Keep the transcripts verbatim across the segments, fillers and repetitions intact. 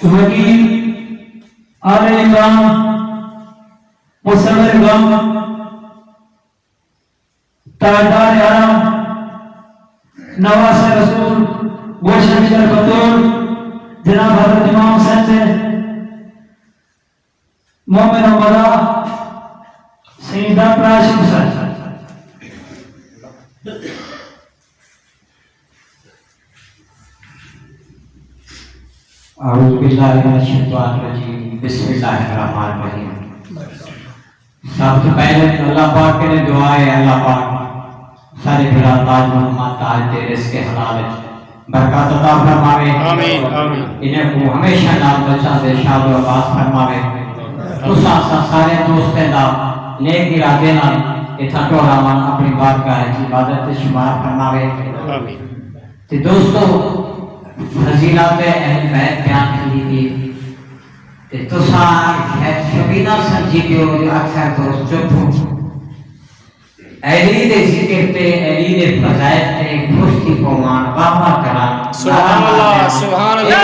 وکیل، عالم غم، مصور غم، تاجدار حرم، نواسہ رسول، گلشن شر بتول، جناب حضرت امام حسین دے مومن و ملا، سئیں دا پرا شمس۔ اعوذ باللہ من الشیطان الرجیم، بسم اللہ الرحمن الرحیم۔ سب توں پہلے اللہ پاک کنے دعا ہے، اللہ پاک سارے بھرا تاج محمد تاج دے رزق حلال وچ برکات عطا فرماوے۔ آمین، آمین۔ انہیں کو ہمیشہ نال بچاں دے شاد و آباد فرماوے۔ تساں اساں سارے دوستیں دا نیک ارادے نال اتھاں ٹوراوݨ اپݨی بارگاہ وچ عبادت تے شمار فرماوے۔ آمین۔ تے دوستو، فضیلات اہل بیت بیان تھی ڳئی، تے تساں شاید شبینہ سمجھی ڳئے ہو جو اکثر دوست چپ ہو۔ علی دے ذکر تے، علی دے فضائل تے خوش تھی پوان، واہ واہ کران۔ سبحان اللہ، سبحان اللہ۔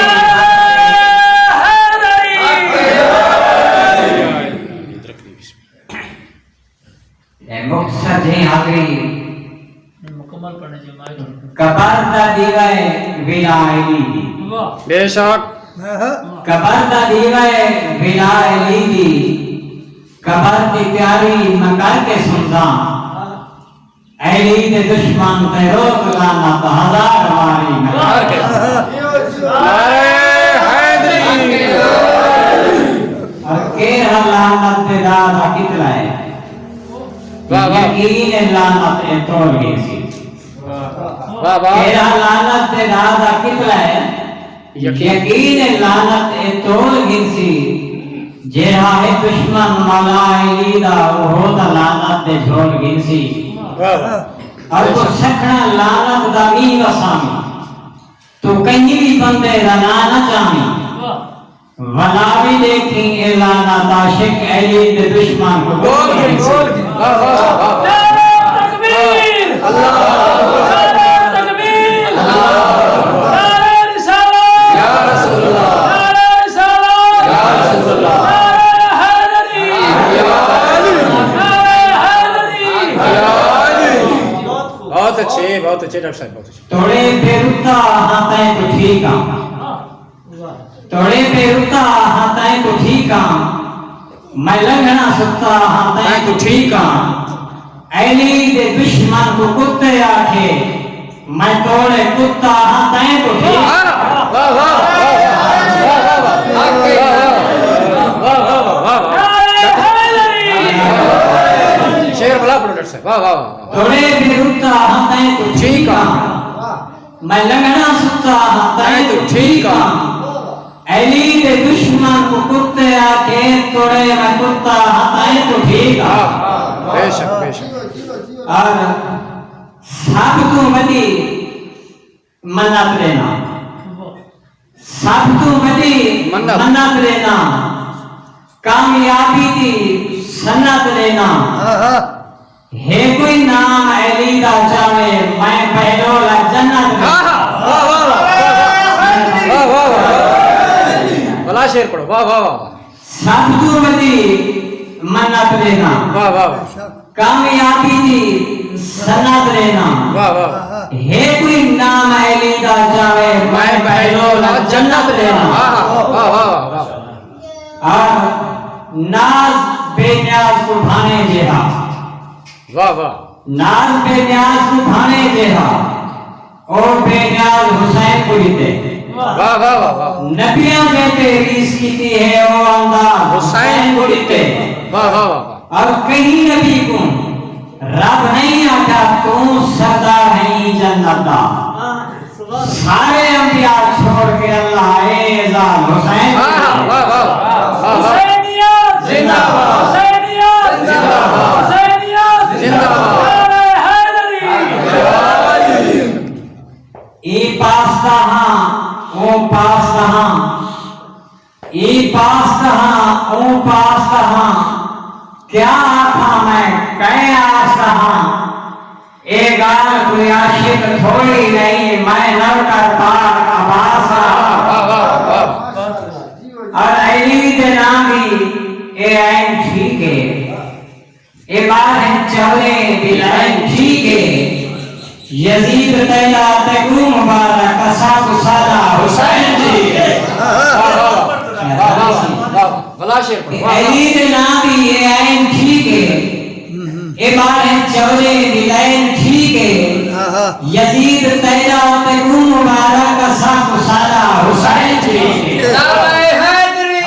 اے مختصر جہیں حاضری۔ مکمل پڑھنے جو مائک۔ قبر دا دیوا ہے ولا علی دی۔ واہ۔ بے شک۔ قبر دا دیوا ہے ولا علی دی۔ قبر دی تیاری میں کر کے سمجھاں۔ علی دے دشمن تے روز لعنت ہزار واری میں کر کے سمجھاں۔ نعرہ حیدری۔ اور کیرھا لعنت دے دا دا کتلا ہے۔ واہ واہ۔ یقین لعنت اے توڑ گھنسی۔ واہ واہ۔ کیرھا لعنت دے دا دا کتلا ہے۔ یقین۔ یقین لعنت اے توڑ گھنسی، جیڑھا ہے دشمن مولا علی دا، اوہو تاں لعنت دے جھول گھنسی۔ واہ واہ۔ اور کو سکھنا لعنت دا مینہ وسامی، تو کہیں بھی بندے دا ناں نہ چامی۔ ولا بھی دیکھیں اے لعنت عاشق علی دے دشمن کو گول گھنسی۔ واہ واہ واہ۔ نعرہ تکبیر! اللہ! نعرہ تکبیر! اللہ! نعرہ رسالت! یا رسول اللہ! نعرہ رسالت! یا رسول اللہ! نعرہ حیدری! یا علی! نعرہ حیدری! یا علی! بہت اچھے، بہت اچھے ڈاکٹر صاحب، بہت اچھے۔ توڑے بے رتا ہاں تائیں تو ٹھیک ہاں۔ توڑے بے رتا ہاں تائیں تو ٹھیک ہاں۔ میں لنگھݨا ستا ہاں تائیں تو ٹھیک ہاں۔ علی دے دشمن کو کتے آکھے، میں توڑے کتا ہاں تائیں تو ٹھیک ہاں۔ واہ واہ واہ۔ واہ واہ واہ۔ شعر بلا پڑھو ڈاکٹر صاحب۔ واہ واہ واہ۔ توڑے بے رتا ہاں تائیں تو ٹھیک ہاں۔ میں لنگھݨا ستا ہاں تائیں تو ٹھیک ہاں۔ علی دے دشمن کو کتے آکھے، توڑے میں کتا ہاں تائیں تو ٹھیک ہاں۔ بے شک، بے شک۔ اور سب توں وݙی منت ݙینا۔ سب توں وݙی منت۔ منت ݙینا۔ کامیابی دی سنت ݙینا۔ ہاں، ہاں۔ ہے کوئی نام علی دا چاوے، میں بہلول جنت میں۔ آہا! واہ، واہ، واہ۔ واہ، واہ، واہ۔ بھلا شعر پڑھو، واہ، واہ، واہ، واہ۔ سب توں وݙی منت ݙینا۔ واہ، واہ، واہ۔ کامیابی دی سند ݙینا۔ واہ، واہ، واہ۔ ہے کوئی نام علی دا چاوے، میں بہلول جنت ݙینا۔ آہا! واہ، واہ، واہ، واہ۔ اور ناز بے نیاز کوں بھاویں جیہا۔ واہ، واہ۔ ناز بے نیاز کوں بھاویں جیہا، او بے نیاز حسین کوں ݙتے۔ واہ، واہ، واہ، واہ۔ نبیاں دے تے ریس کیتی ہے، او آندا حسین کوں ݙتے۔ واہ، واہ، واہ، واہ۔ اور کہیں نبی کوں رب نہیں آکھیا، توں سردار ہیں جنت دا۔ سارے انبیاء چھوڑ کے اللہ اعزاز حسین۔ واہ، واہ، واہ، واہ، واہ۔ حسینیت زندہ باد۔ حسینیت زندہ باد۔ حسینیت زندہ باد۔ نعرہ حیدری۔ ایں پاس دا ہاں، اوں پاس دا ہاں۔ ایں پاس دا ہاں، اوں پاس دا ہاں، کیا آکھاں میں کئے آس دا ہاں۔ اے ڳالھ کوئی عاشق تھوڑی نئیں، میں نوکر پاک عباس ہاں۔ واہ، واہ، واہ۔ عاشق، واہ، واہ۔ علی دے ناں دی اے عین ٹھیک ہے، اے ٻارہیں چودھیں دی لائن ٹھیک ہے۔ آہا۔ یزید تیݙا تے ݙو مبارک اساکوں ساݙا حسین ٹھیک ہے۔ نعرہ حیدری۔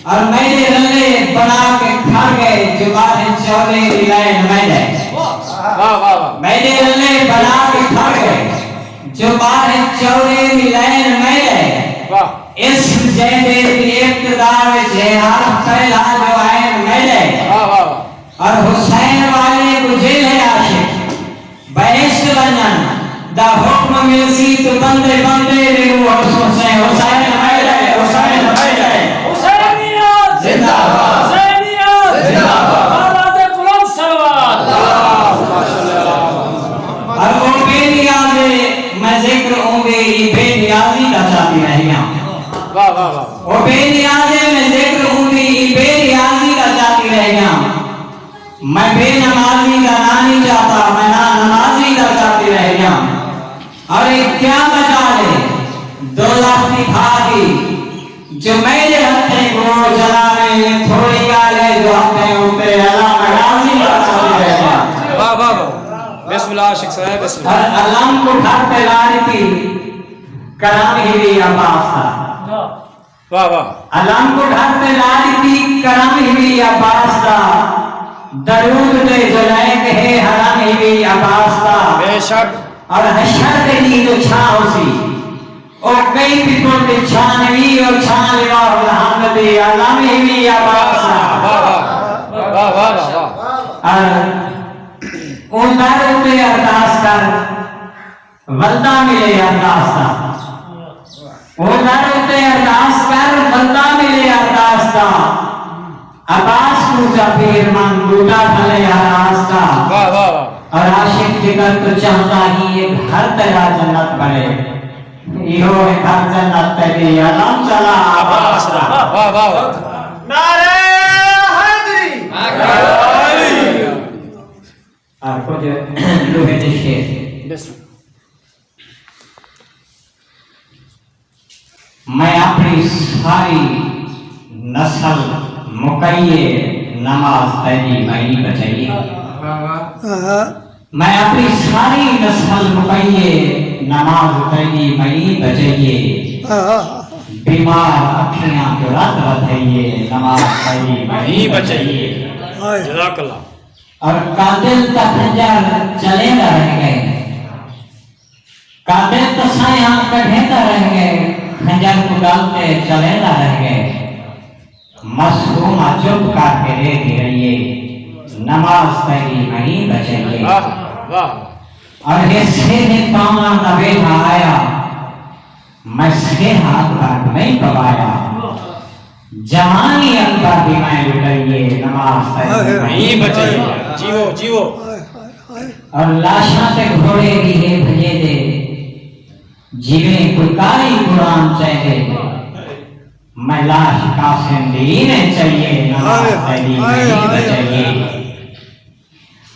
اور میݙے رلے بݨا کے کھڑ ڳئے جو ٻارہیں چودھیں دی لائن میݙے۔ واہ، واہ، واہ۔ میݙے رلے بݨا کے کھڑ ڳئے جو ٻارہیں چودھیں دی لائن میݙے۔ واہ۔ عشق جیندے دی ابتدا وچ ہے، حرف پہلا جو عین میݙے۔ واہ، واہ، واہ۔ اور حسین والے کوں جیلھے عاشق بہشت ونڄݨ دا حکم ملسی تو بندے بندے دے منہ اچ سݨسیں، حسین میݙے، حسین میݙے۔ حسینیت زندہ باد۔ حسینیت زندہ باد۔ آواز بلند صلوات۔ اور او بے نیاز ہے، میں ذکر اوندے ای بے نیازی دا چاتی رہ ڳیاں۔ واہ، واہ، واہ۔ او بے نیاز ہے، میں ذکر اوندی ای بے نیازی دا چاتی رہ ڳیاں۔ میں بے نمازی دا ناں نی چاتا، میں نہ نمازی دا چاتی رہ ڳیاں۔ اور اے کیا مجال ہے دوزخ دی بھا دی، جو میݙے ہتھیں گھوڑ چلاویں، اے تھوڑی ڳالھ ہے جو ہتھیں اتے علم غازی دا چاتی رہ ڳیاں۔ واہ، واہ، واہ۔ بسم اللہ عاشق صاحب، بسم اللہ۔ اور علم کوں گھر تے لا ݙتی، کرم ہی وی عباس دا۔ واہ، واہ۔ علم کوں گھر تے لا ݙتی، کرم ہی وی عباس دا۔ درود دے جو لائق ہے، حرم ہی وی عباس دا۔ بے شک۔ اور حشر دے ݙینہہ جو چھاں ہوسی، او کئی پپل دی چھاں نی وی، او چھاں لواء الحمد دی، علم ہی وی عباس دا۔ واہ، واہ۔ واہ، واہ، واہ، واہ۔ اور اوں در اتے ارداس کر، ولدا ملے ارداس دا۔ او در اتے ارداس کر، ولدا ملے ارداس دا۔ عباس کوں چا پیر من، ٻوٹا تھلے ہر آس دا۔ واہ، واہ، واہ۔ اور عاشق جگر تو چاہندا ہی، اے گھر تیݙا جنت بݨے۔ ایہو ہے گھر جنت تیݙی، علم چلا عباس دا۔ واہ، واہ، واہ۔ نعرہ حیدری۔ اور کجھ لوہے دے شعر۔ بسم اللہ۔ میں اپݨی ساری نسل مکئیے، نماز تیݙی میں بچئیے۔ واہ، واہ۔ آہا۔ میں اپݨی ساری نسل مکئیے، نماز تیݙی میں بچئیے۔ آہا۔ بیمار اکھیاں جو رت ودھئیے، نماز تیݙی میں بچئیے۔ ہائے۔ جزاک اللہ۔ اور قاتل تاں خنجر چلیندا رہ ڳئے۔ قاتل تاں سائیاں کڈھیندا رہ ڳئے، خنجر کوں ڳل تے چلیندا رہ ڳئے۔ معصومہ چپ کر کے ݙیہدی رہیے، نماز تیݙی میں بچئیے۔ واہ، واہ۔ اور حصے دے پاواں دا ویلھا آیا، میں سیہا اکبر کوں نئیں پوایا۔ جوانی اکبر دی میں لٹئیے، نماز تیݙی میں بچئیے۔ جیو، جیو۔ اور لاشاں تے گھوڑے ݙیہے بھڄیندے، جیویں کوئی قاری قرآن چیندے۔ میں لاش قاسم دی ایویں چئیے، نماز تیݙی میں بچئیے۔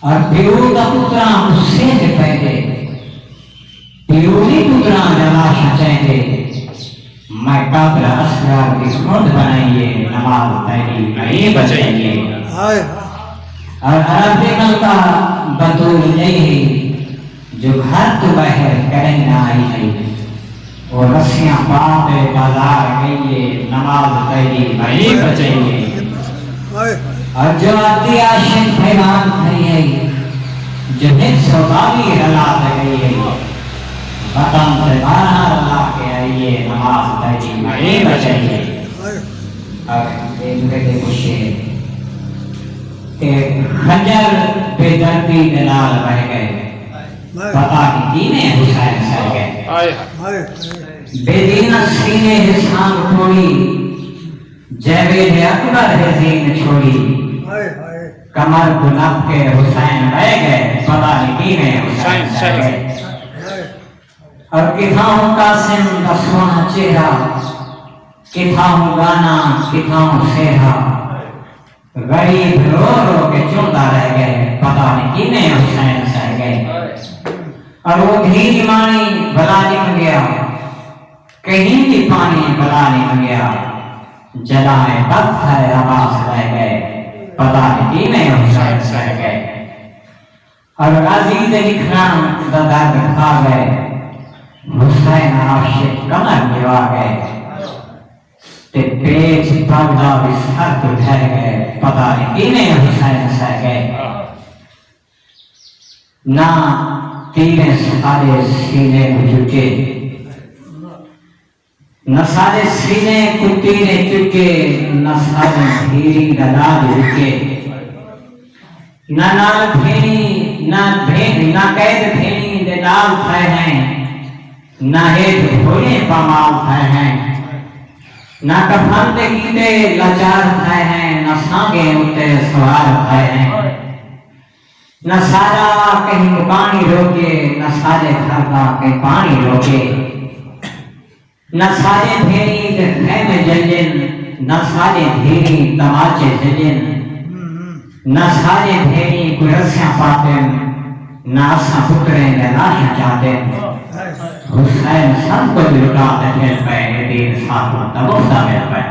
اور پیو دا پتراں غصے تے پیندے، پیو نی پتراں دیاں لاشاں چیندے۔ میں قبر اصغر دی سرنڈ بݨائیے، نماز تیݙی میں بچئیے۔ ہائے۔ اور عرب دی ملکہ بتول ڄائی ہئی، جو گھر توں ٻاہر کݙاہیں نہ آئی ہئی۔ او رسیاں پا تے بازار ڳئی اے، نماز تیݙی میں بچئی اے۔ ہائے۔ اور جو آدھی عاشق بھیوان تھئی ہئی، جو ہک سو ٻاویہہ رلا تے ڳئی ہئی، وطن تے ٻارہاں رلا کے آئی اے، نماز تیݙی میں بچئی اے۔ ہائے۔ اور اے میݙے کجھ شعر کہ خنجر بے دردی دے نال وہہ ڳئے۔ پتہ نی کیویں حسین سہہ ڳئے۔ ہائے۔ بے دین سینے حسان ٹوڑی، جے ویلھے اکبر ہے زین چھوڑی۔ کمر کوں نپ کے حسین وہہ ڳئے، پتہ نی کیویں حسین سہہ ڳئے۔ اور کتھاں ہو قاسم دا سوہݨا چہرہ، کتھاں ہو ڳانا، کتھاں ہو سہرا۔ غریب رو رو کے چندا رہ ڳئے، پتہ نی کیویں حسین سہہ ڳئے۔ اور او دھی نماݨی بلا نی منگیا، کہیں دی پاݨی بلا نی منگیا۔ جݙاں اے تخت ہے عباس لہہ ڳئے، پتہ نی کیویں حسین سہہ ڳئے۔ اور غازی دے لکھݨ دا درد کھا ڳئے، حسین عاشق قمر میوا ڳئے۔ تے پیچ پڳ دا وی سر توں ڈھہہ ڳئے، پتہ نی کیویں حسین سہہ ڳئے۔ نہ تیریں ساݙے سینے کوں چٹے، نہ ساݙے سینے کوں تیریں چٹے، نہ ساݙی دھیری دا ناج رکے۔ نہ نال تھیݨی، نہ بھے-، نہ قید تھیݨی دے نال تھئے ہیں، نہ ہیٹھ گھوڑے پامال تھئے ہیں، نہ کفن دے کیتے لاچار تھئے ہیں، نہ سانگے اتے سوار تھئے ہیں۔ نہ ساݙا کہیں مکاݨی روکے، نہ ساݙے گھر دا کہیں پاݨی روکے۔ نہ ساݙے بھیݨی دے خیمے جلن، نہ ساݙے دھیݨی تماچے جلن۔ نہ ساݙے بھیݨی کوئی رسیاں پاتن، نہ اساں پتریں دے لاشاں چاتن۔ حسین سب کجھ لٹا تے ٹھل پئے، اے دین ساکوں تاں مفتا مل پئے۔